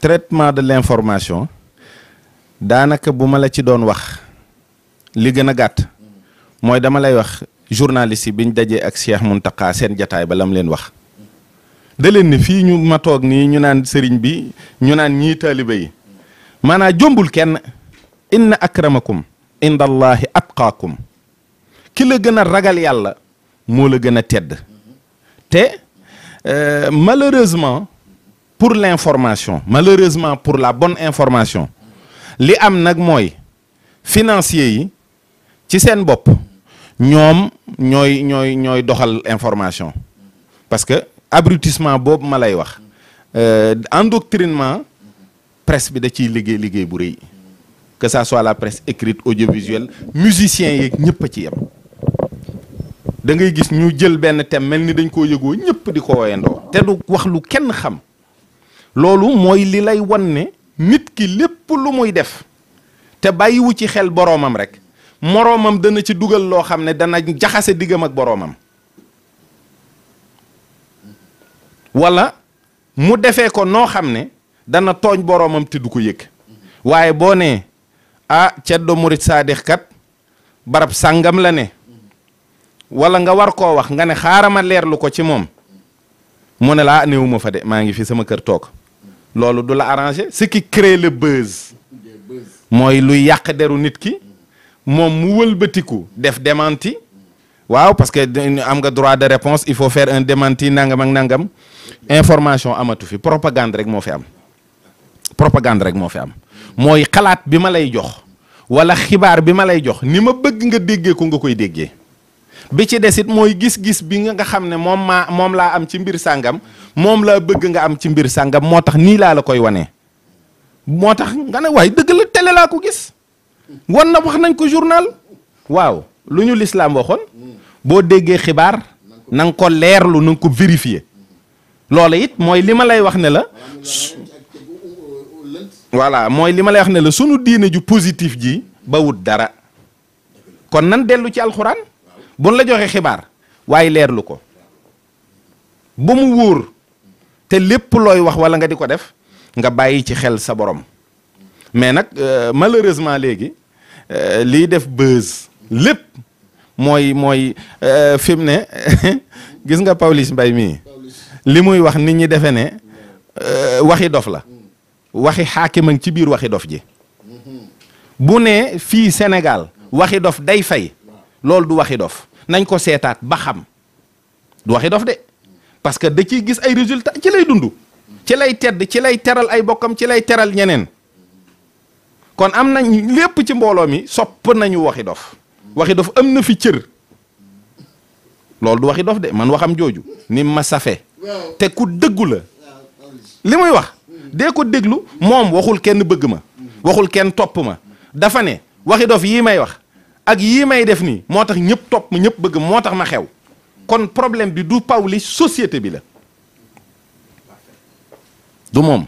traitement de l'information daanaka bu ma la ci doon wax li gën a gàtt mooy dama lay wax journaliste yi biñ dajee ak Cheikh Mountakha seen jataay ba lam leen wax da leen ni fii ñu ma toog nii ñu naan sëriñ bi ñu naan ñii taaliba yi maanaam jombul kenn inna akramakum inda allahi atqaakum ki la gën a ragal yàlla moo la gën a tedd te malheureusement pour l'information malheureusement pour la bonne information li am nag mooy financiers yi ci seen bopp ñoom ñooy doxal information parce que abrutissement boobu ma lay wax endoctrinement presse bi da ciy liggéey bu rëy que ça soit la presse écrite audiovisuelle musiciens yeeg ñëpp a ci yem da ngay gis ñu jël benn thème mel ni dañ koo yëgoo ñëpp di ko woyandoo te du wax lu kenn xam loolu mooy li lay wan ne nit ki lépp lu muy def te bàyyiwu ci xel boroomam rek moroomam dana ci dugal loo xam ne dana jaxase diggam ak boroomam walla mu defee ko noo xam ne dana tooñ boroomam te du ko yëg waaye boo nee ah ceddo murit saadix kat barab sàngam la ne walla nga war koo wax nga ne xaarama leerlu ko ci moom mu ne laa néewuma fa de maa ngi fi sama kër toog loolu du la arranger ce qui crée le buzz mooy luy yàq deru nit ki moom mu wëlbatiku def démenti waaw parce que am nga droit de réponse il faut faire un démenti nangam ak nangam information amatu fi propagande rek moo fi am propagande rek moo fi am mooy xalaat bi ma lay jox walla xibaar bi ma lay jox ni ma bëgg nga déggee ko nga koy déggee bi ci desit mooy gis-gis bi nga xam ne moom laa am ci mbir sàngam moom laa bëgg nga am ci mbir sàngam moo tax nii laa la koy wanee moo tax nga ne waaye dëgg la télé laa ko gis wan na wax nañ ko journal waaw lu ñu lislaam waxoon boo déggee xibaar na nga ko leerlu na nga ko vérifier loolu it mooy li ma lay wax ne la voilà mooy li ma lay wax ne la sunu diine ju positif ji ba wut dara kon nan dellu ci alxuraan buñ la joxe xibaar waaye leerlu ko ba mu wóor te lépp looy wax walla nga di ko def nga bàyyi ci xel sa borom mais nag malheureusement léegi liy def buzz lépp mooy fi mu ne gis nga Pawlish Mbaye mii li muy wax nit ñi defe ne waxi dof la waxi xaakim a ngi ci biir waxi dof ji bu ne fii Sénégal waxi dof day fay loolu du waxi dof nañ ko seetaat ba xam du waxi dof de parce que da ciy gis ay résultats ci lay dund ci lay tedd ci lay teral ay bokkam ci lay teral ñeneen kon am nañ lépp ci mbooloo mi sopp nañu waxi dof am na fi cër loolu du waxi dof de man waxam jooju ni ma safe te ku dëggu la li muy wax dee ko déglu moom waxul kenn bëgg ma waxul kenn topp ma dafa ne waxi dof yii may wax ak yii may def nii moo tax ñëpp topp ma ñëpp bëgg moo tax ma xew kon problème bi du Pawlish société bi la du moom